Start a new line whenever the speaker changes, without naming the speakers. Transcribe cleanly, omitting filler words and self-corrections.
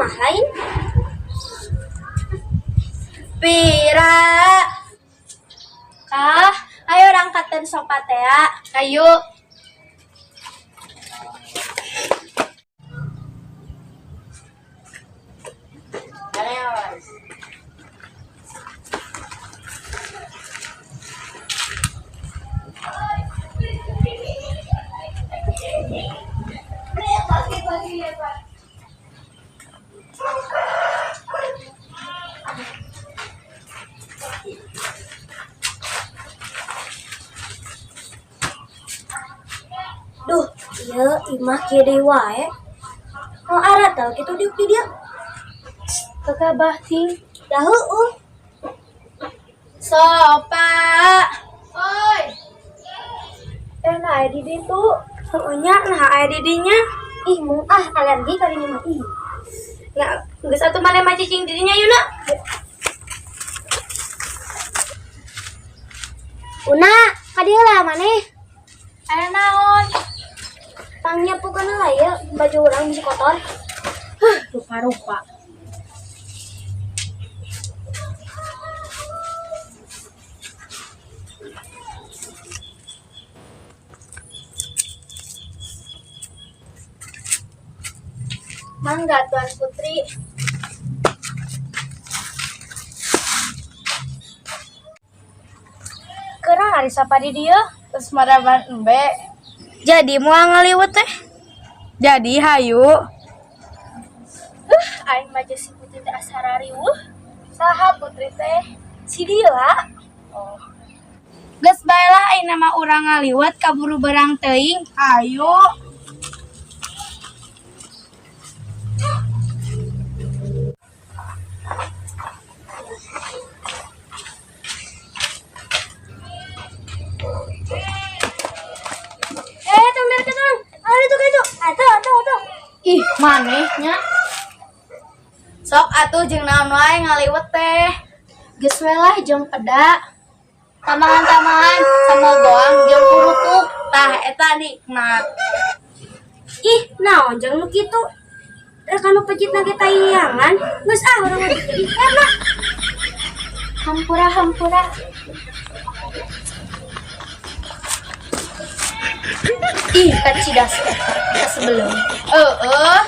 Imah lain. Pira. Kah, ayo rangkatan sopa teh.
Ayo.
Duh, iya imah kieu deui wae. Oh, aratal kitu diuk di dieu.
Kekabah ting.
Dah heueuh.
Sopa. Oi.
Eh, nah aya di ditu. Heueuh nya, nah aya di dinya. Ih, mung ah alergi kali ini mah. Ih.
Nah, geus atuh maneh mah cicing di dinya yuna.
Una, ka dieu lah maneh.
Aya naon?
Pangnyapukeun lah ya baju urang bisi kotor.
Huh, rupa-rupa. Mangga Tuan Putri.
Keurang ari sapa di dieu?
Terus maraban embe.
Jadi moal ngaliwet teh.
Jadi hayu. Aing mah jeung si Putri teh asa rariweuh. Saha Putri teh?
Si Dila.
Oh. Geus bae lah ayeuna mah urang ngaliwet kaburu berang teuing. Hayu.
Eh, tong dari ketong. Ah, itu itu. Atuh, atuh, atuh.
Ih, maneh nya. Sok atuh jeung naon wae ngaliwet teh. Geus we lah jeung peda. Tambahan-tambahan sambal goang jeung kurutuk. Tah eta nikmat.
Ih, naon jeung nu kitu? Rek anu pejitna ge tayangan. Geus ah urang mah jadi enak. Hampura, hampura.
Ih, kacidas eta sebelum. Heeh.